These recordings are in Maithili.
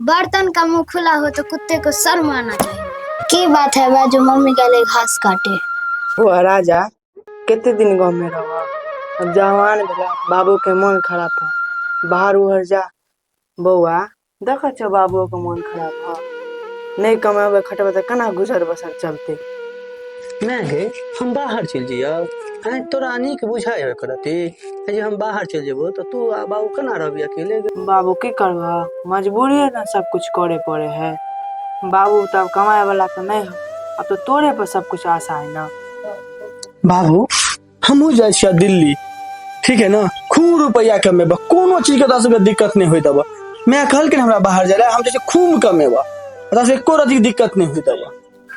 बर्तन का मुंह खुला हो तो कुत्ते को शर्म आना चाहिए। की बात है बा जो मम्मी गेले घास काटे। ओ राजा, कते दिन गाँव में रहब? अब जवान भेला, बाबू के मन खराब ह, बाहर उहर जा। बौआ, देखै छौ बाबुओ के मन खराब ह। नहि कमेबै खटबै तऽ केना गुजर बसर चलतै? माय गे, हम बाहर चलि जइयौ? आँय, तोरा नीक बुझाइ हौ करती जे हम बाहर चलि जेबौ तऽ तू आ बाबू केना रहबी अकेले? बाबू, की करबह, मजबूरी ने सब कुछ करे पड़े है। बाबू, तब कमाए वाला तऽ नहि हो, अब तो तोरे पर सब कुछ आशा है ना। बाबू, हमहूँ जाइ छियै दिल्ली, ठीक है ना? खूब रुपैआ कमेबा, कोनो चीज के तोरा सबके दिक्कत नहि होइत अब। मैं कहलखिन हमरा बाहर जाय ला, हम जाइ छियै, खूब कमेबा, तोरा सबके एको रति दिक्कत नहि होइत अब।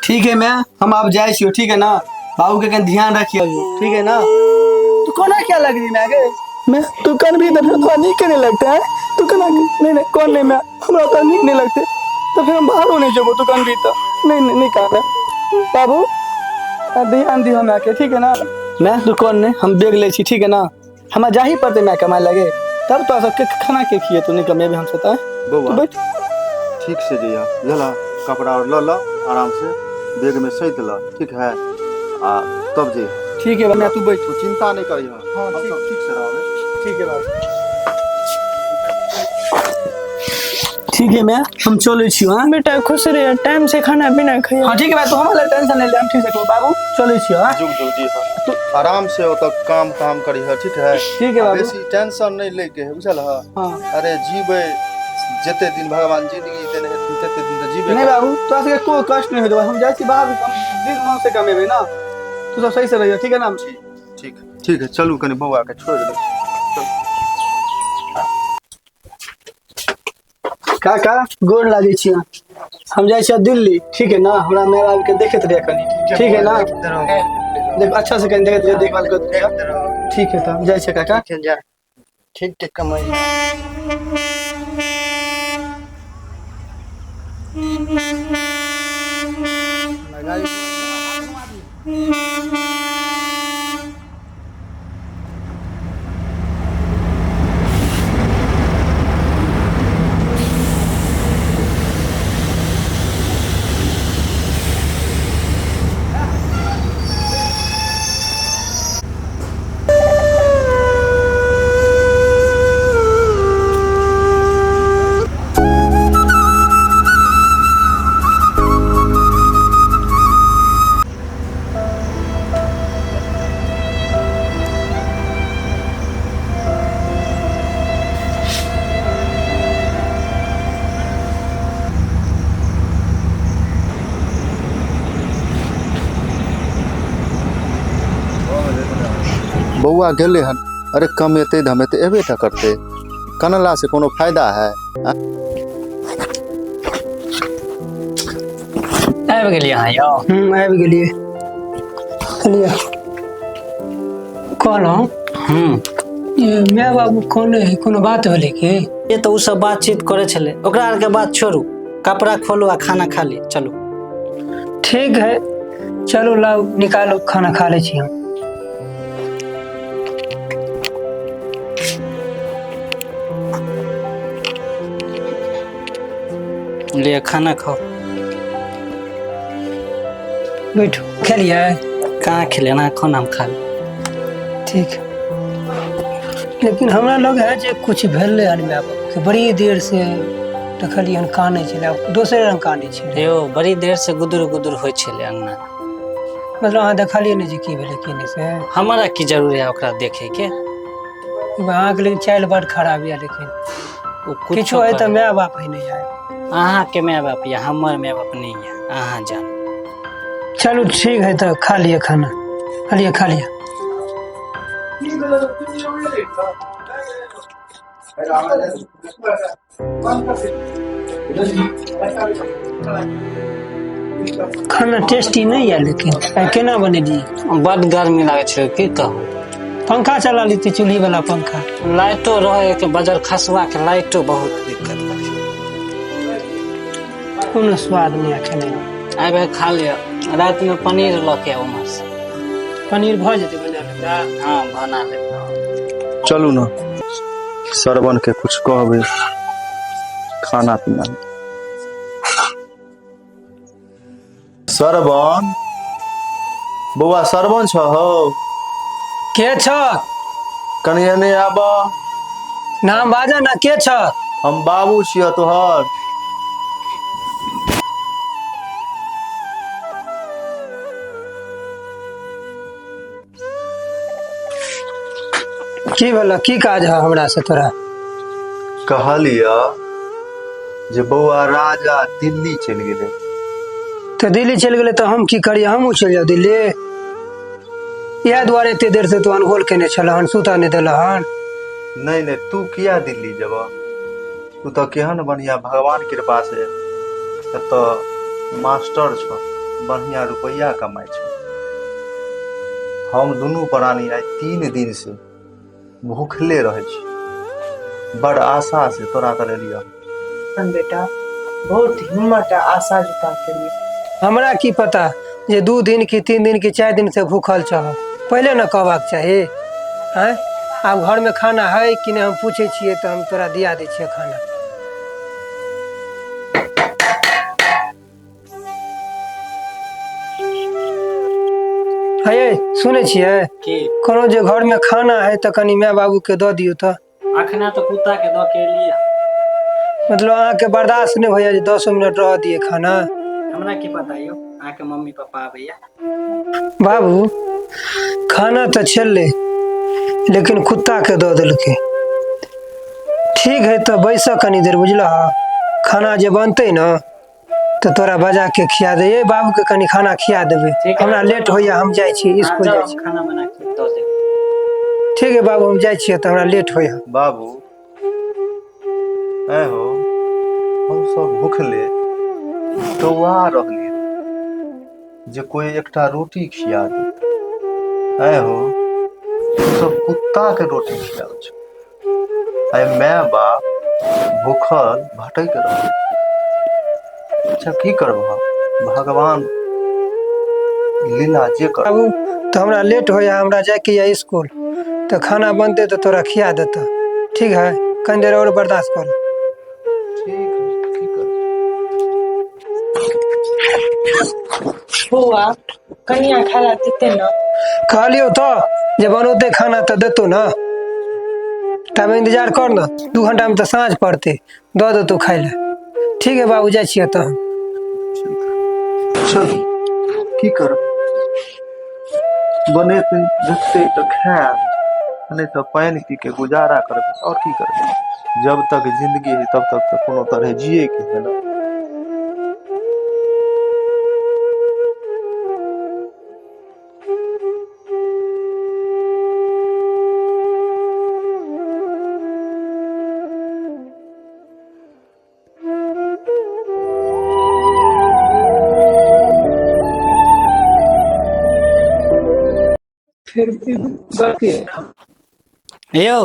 ठीक है मैं, हम आब जाइ छियौ, ठीक है ना? बाबू के कनि ध्यान रखियो, ठीक है ना? तू कोना क्या लगली मैं गे? मैं तू कन भी तो फिर तोरा नीक नहीं लगता है। तू कना नहीं नहीं कौन नहीं, मैं हमरा तो नीक नहीं लगते तो फिर हम बाहरो नहीं जेबो। तू कन भी तो नहीं नहीं नहीं कहना। बाबू, आ ध्यान दियो मैं के, ठीक है ना? मैं तू कौन नहीं, हम बैग ले छी, ठीक है ना? हमरा जाही पड़ते मैं कमाए लगे, तब तो सबके खाना के खिए। तू नहीं कमेबे हमसे तो बौआ, तू बैठ। ठीक से जइया, बुझल? कपड़ा और लऽ लऽ, आराम से बैग में सैत लऽ, ठीक है? आ तब जइहा। ठीक है मैं, तू बैठ। तू चिंता नहीं करिह। हाँ, हम ठीक। सब ठीक से रहबै। ठीक है बाबू, ठीक है। मैं हम चलै छी। हाँ। बेटा, खुश रह, टाइम से खाना पीना खइयो। हाँ, ठीक है भाई, तू हमारा टेंशन नहीं ले, हम ठीक से करबो। बाबू, चलै छी। हाँ। जुग जुग जी, आराम से ओतऽ काम ताम करिह, ठीक है? ठीक है आ बाबू। बेसी टेंशन नहीं लैके है, बुझल है? हाँ। अरे, जीबै जते दिन भगवान जिंदगी देने हेथिन तते दिन तऽ जीबे नहीं करबै। बाबू, तोरा सबके कोई कष्ट नहीं होतौ। हम जाइ छी बाहर, हम दिल मन से कमेबै ना। तू सब सही से रहियो, ठीक है ना? ठीक ठीक है, चलू, कनि बौआ के छोड़ि दै छी। काका, गोर लागै छी। हम जाइ छियै दिल्ली, ठीक है ना? हमरा माय बाप के देखैत रहिए कनि, ठीक है ना? देख, अच्छा से कनि देखैत रहिए, देखभाल करैत रहिए। ठीक है, तऽ हम जाइ छियै काका। जा, ठीक ठीक कमाई। बौआ गेलै हन। अरे, कमेतै धमेतै एबे टा करतै, कनला से कोनो फायदा है? आबि गेलियै अहाँ यौ? आबि गेलियै। कहलियै, कहलहुँ ये माय बाबू कोन है, कोनो बात भेलै की? ये तऽ ओ सब बातचीत करै छलै, ओकरा आरके बात छोड़ू, कपड़ा खोलू आ खाना खा ली, चलू। ठीक है, चलू, लाउ निकालू, खाना खा लै छी हम। लिअ, खाना खाउ। बैठू, खेलियै? कहाँ खेलियै ना, खाना हम खा ली। ठीक। लेकिन हमरा लग है जे कुछ भेलै हन माय बाबूके, बड़ी देर से देखलियै हन कानै छलै, आब दोसरे रंग कानै छलै। यौ, बड़ी देर से गुदुर गुदुर होइ छलै अंगना। मतलब अहाँ देखलियै नहि जे की भेलै की नहि से? हमरा की जरूरी है ओकरा देखै के? अहाँके लेकिन चालि बड खराब यऽ लेकिन। ओ कुछो किछो है तऽ करे। माय बाप है नहि आय। अहाँके माय बाप यऽ, हमर माय बाप नहि यऽ, अहाँ जानू। चलू, ठीक है तऽ खा लिअ खाना, खा लिअ, खा लिअ। खाना टेस्टी नहीं है, लेकिन आइ केना बनेलियै? बड गर्मी लागै छै, की कहू। पंखा चला लेती, चूल्ही वाला पंखा। लाइटो रहे के बजर खसुआ के लाइटो बहुत दिक्कत करै छै। कोनो स्वाद नहीं है खेने में। आबि खा लिअ, रातिमे पनीर लऽ के आउ उम्हर से। पनीर भऽ जेतै, बना लेबै? हँ, बना लेब। चलू ने, श्रवण के कुछ कहबै खाना पीना। सरवन बौआ, सरवन छ हौ? के छ? कनि एने आब। नाम बाजा ना, के छ? हम बाबू छियह तोहर। की भेल, की काज है हमरा से तोरा? कहलियह जे बौआ राजा दिल्ली चलि गेलै। तऽ दिल्ली चलि गेलै तऽ हम की करियै? हमहूँ चलि जाउ दिल्ली? इएह दुआरे एते देर से तू अनघोल केने छलहन, सुतऽ नहि देलहन? नहि नहि, तू किया दिल्ली जेबह? तू तऽ केहन बढ़िआँ भगवान कृपा से एतऽ मास्टर छह, बढ़िआँ रुपैआ कमाइ छह। हम दुनू प्राणी आइ 3 दिन से भूखले रहै छी। बड़ आशा से तोरा तर एलियह। बेटा बहुत हिम्मत आ आशा जुटा के लिए। हमरा की पता जे 2 दिन की 3 दिन की 4 दिन से भूखल छह, पहिले ने कहबाक चाही। आँय, आब घरमे खाना है कि नहि हम पूछै छियै तऽ हम तोरा दिया दै छियै खाना। हे सुनै छियै? की? कोनो जे घरमे खाना है तऽ कनि माय बाबूके दऽ दियौ तऽ। अखना तऽ कुत्ता के दऽ के एलियै। मतलब अहाँके बर्दाश्त नहि होइया जे 10 मिनट रहऽ दियै खाना? हमरा की पता यौ, अहाँके मम्मी पापा आबैया। बाबू खाना तऽ छलै लेकिन कुत्ताके दऽ देलकै। ठीक है तऽ बैसऽ कनी देर, बुझलह? खाना जे बनतै ने तऽ तोरा बजा के खिया दे। ए बाबूके कनि खाना खिया देबै, ठीक है। हमरा लेट होइया, हम जाइ छी अहाँ स्कूल जाउ, जाइ हम छी। खाना बना के दऽ देब। ठीक है बाबू, हम जाइ छियै तऽ हमरा लेट होइया। बाबू ऐ हो, हम सब भूखले कौआ रहलियै जे कोई एकटा रोटी खिया देत। ऐ हो, तू सब कुत्ता के रोटी खियाबै छ। आइ माय बाप भूखल भटकि रहल। अच्छा की करबह, भगवान लीला जे कर। बाबू तऽ हमरा लेट होइया, हमरा जाइके यऽ स्कूल, तऽ खाना बनतै तऽ तोरा खिया देतऽ। ठीक है, कनि देर आओर बर्दाश्त कर। ठीक है, की करब। बौआ कनिया खाय ला देते ने? कहलियौ तऽ जे बनौतै खाना तऽ देतौ ने। तब इंतजार कर ने, 2 घंटा में तऽ साँझ पड़तै, दऽ देतौ खाय लए। ठीक है बाबू, जाइ छियै तऽ हम। चल की करब, बनेतै देखतै तऽ खायब, नहि तऽ पानि पी के गुजारा करबै, आओर की करबै। जब तक जिंदगी है तब तक तऽ कोनो तरहे जिए के है ना। फेर बाकी यौ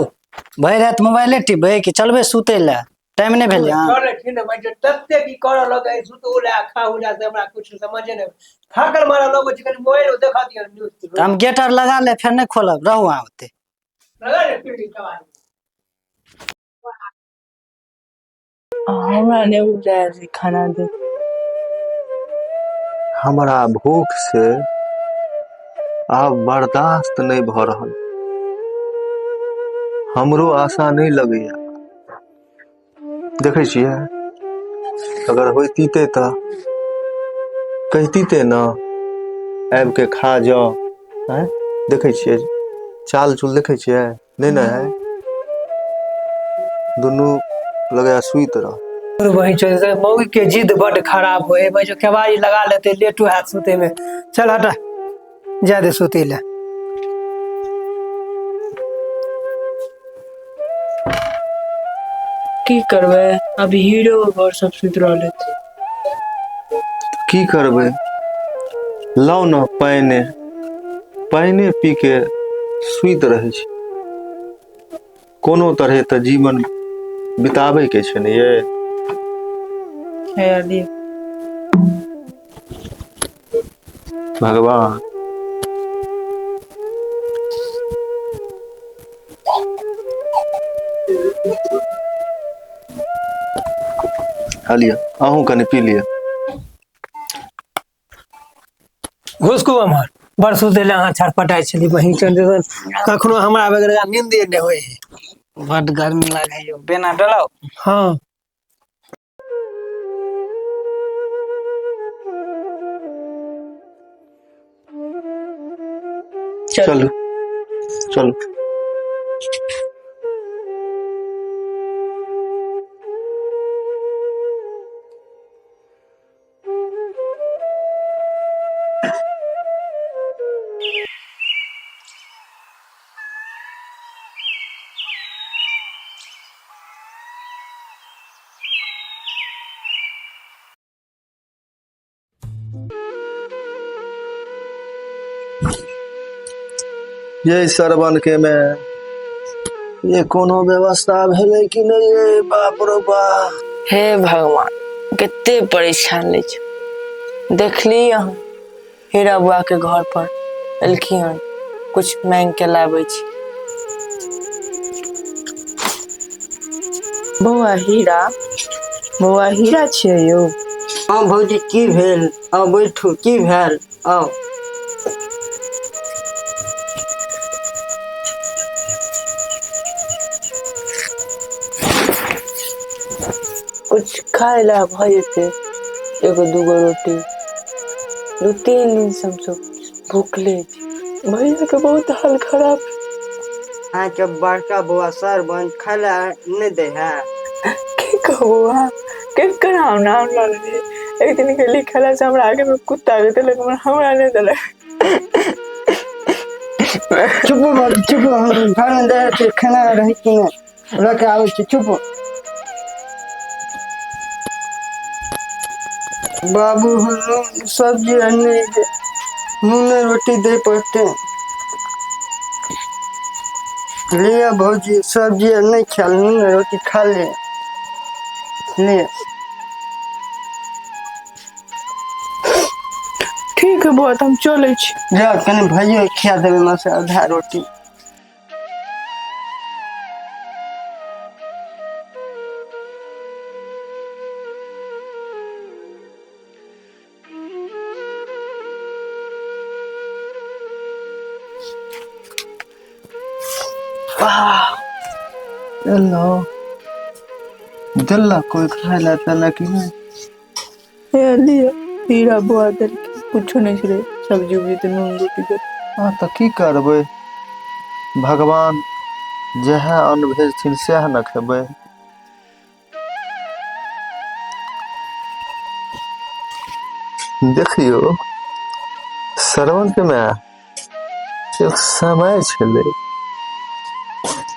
भरि राति मोबाइले टिपबै कि चलबै सुतै लए? टाइम नहि भेलै हँ? चलै छी ने भाइ, तते की करऽ लगै सुतू लए खाहू लए से हमरा कुछ समझे नहि, थाकल मारल लगै छै। कनि मोबाइल देखा दिअ न्यूज। तऽ हम गेट आर लगा ले, फेर नहि खोलब, रहू अहाँ ओतै। लगा ले पीढ़ी कबाड़ी। हमरा नहि उपजायल छै खाना दे। हमरा भूख से आब बर्दाश्त नहि भऽ रहल। हमरो आशा नहि लगैया। देखै छियै, अगर होइतिते तऽ कहितिते ने आबि के खा जाउ। आँय देखै छियै चाल चूल, देखै छियै नहि ने है, दुनू लगैया सुति रह। वही चल, मौगी के जिद बड खराब होए भाई, जो केवाड़ी लगा लेते लेटू हाथ सुते में। चल हटा, जा दे सुते ले। की करबै, अभी हीरो घर सब सुति रहल छै। की करबै, लाउ ने पानि, पानि पी के सुति रहै छी। कोनो तरहे तऽ जीवन बिताबै के छै ने ये। हे अली। भगवान लिअ, अहूँ कनि पी लिअ। घुसकू अमर बड़ सुतै लए अहाँ छटपटाइ छली बहिन चंद्र। कखनो हमरा बगैर नींदे नहि होइ है। बड गर्मी लागै यौ, बेना डलाउ। हाँ। चलू चलू। ये सरवन के में ये कोनो व्यवस्था भेलै कि नहि? ये बाप रो बाप। हे भगवान, कते परेशान लै छै। देखली अहाँ हीरा बुआ के घर पर एलखिन हन, कुछ मांगि के लाबै छी। बौआ हीरा, बौआ हीरा छियै यौ? हँ भौजी, की भेल? आउ बैठू, की भेल? आउ। कुछ खाय ला भऽ जेतै? एगो दूगो रोटी। 2-3 दिन से हमसब भूखले छी, भैया के बहुत हाल खराब। अहाँके बड़का बौआ सरबन खाय लए नहि दै है? की कहू अहाँ, केकर हम नाम लऽ लेलियै। एक दिन गेली खेला से, हमरा आगे में कुत्ता के देलक मगर हमरा नहि देलक। चुप भौजी, चुप। हम घरमे दै छै खाना रहै कि नहि, लऽ के आबै छी। चुप बाबू, नून सब्जी आर नहि दे, नूने रोटी दे पड़तै। लिअ भौजी, सब्जी आर नहि खायल, नूने रोटी खा ले। ले। ठीक है बौआ, तऽ हम चलै छी। जाउ, कनि भैयो के खिया देबै मसे आधा रोटी। एलो देलक कोइ खाय लए तेलक कि नहि? हे लिअ, हीरा बौआ देलखिन। कुछो नहि छलै सब्जी उब्जी तऽ नून रोटी देलखिन। हँ तऽ की करबै, भगवान जएह अन्न भेजथिन सएह ने खेबै। देखियौ श्रवणके माय, एक समय छलै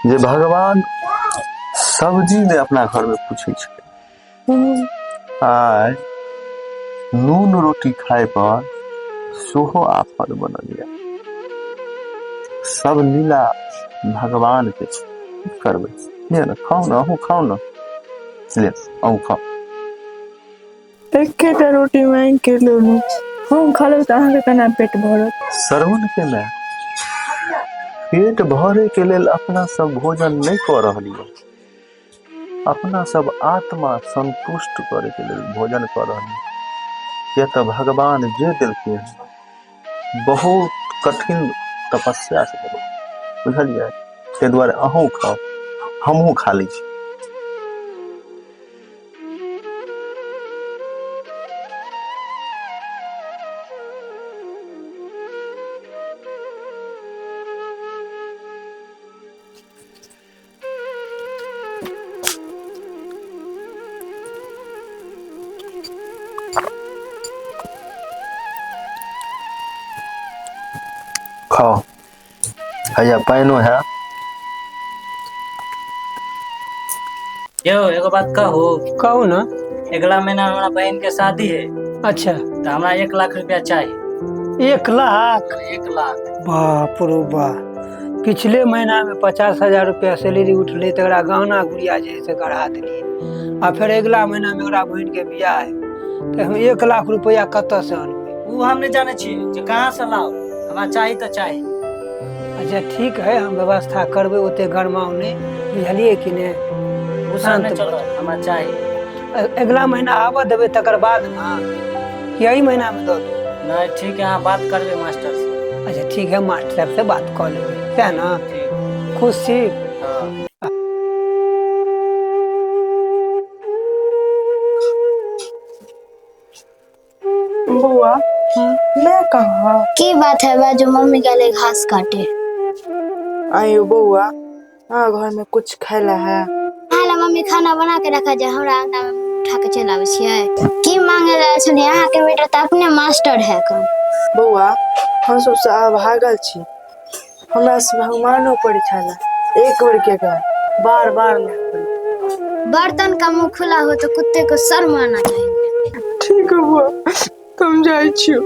जे भगवान सब्जी नहि अपना घरमे पूछै छलै। आइ नून रोटी खाय पर सेहो आफत बनल यऽ। सब लीला भगवान के छै, की करबै? लिअ ने, खाउ ने, अहूँ खाउ ने। ले अहूँ खाउ। एकेटा रोटी मांगि के लेलहुँ, हम खा लेब तऽ अहाँके केना पेट भरत? श्रवण के माय, पेट भरे के लेल अपना सब भोजन नहि कऽ रहलियै, अपना सब आत्मा संतुष्ट करे के लेल भोजन कऽ रहलियै। किया तऽ भगवान जे देलखिन हन बहुत कठिन तपस्या से देलखिन, बुझलियै? ताहि दुआरे अहूँ खाउ, हमहूँ खा लै छी। खाओ, हैया पानिओ है। यौ, एगो बात कहू? कहू ने। अगला महीना हमरा बहन के शादी है। अच्छा। तऽ हमरा 1 लाख रुपया चाही। 1 लाख? 1 लाख। बाप रो बा, पिछले महीना में 50,000 रुपया सैलरी उठलै, तकरा गहना गुड़िया जे है से गढ़ा देलियै, आ फेर अगिला महीना में ओकरा बहिन के बियाह है, तऽ हम 1 लाख रुपया कतऽ से अनबै? ओ हम नहि जानै छियै जे कहाँ से लाउ, हमरा चाही तऽ चाही। अच्छा ठीक है, हम व्यवस्था करबै, ओते गरमाउ नहि, बुझलियै कि नहि? ओ सब शान्त नहि भऽ चलत, हमरा चाही। अगिला महीना आबऽ देबै तकर बाद ने, कि एहि महीनामे दऽ दू? नहीं ठीक है, अहाँ बात करबै मास्टर से। अच्छा ठीक है, मास्टर साहब से बात कऽ लेबै, सएह ने? ठीक। खुश छी? हाँ। बौआ, मैं कहाँ? की बात है बैजू, मम्मी गेले घास काटे। आयो बौआ, अहाँ घर में कुछ खाय ला है? अहाँ ला मम्मी खाना बना के रखा जाए, हमरा अंगना में उठा के चलि आबै छियै। की मांगे ला छलियै? अहाँके बेटा तऽ अपने मास्टर है कन। बौआ, हम सबसँ अभागल छी, हमरा से भगवानो परीक्षा ला एक बेर के कहे, बार बार नहीं पड़ी। बर्तन का मुंह खुला हो तो कुत्ते को शर्म आना चाहिए। ठीक है बौआ, हम जाइ छियौ।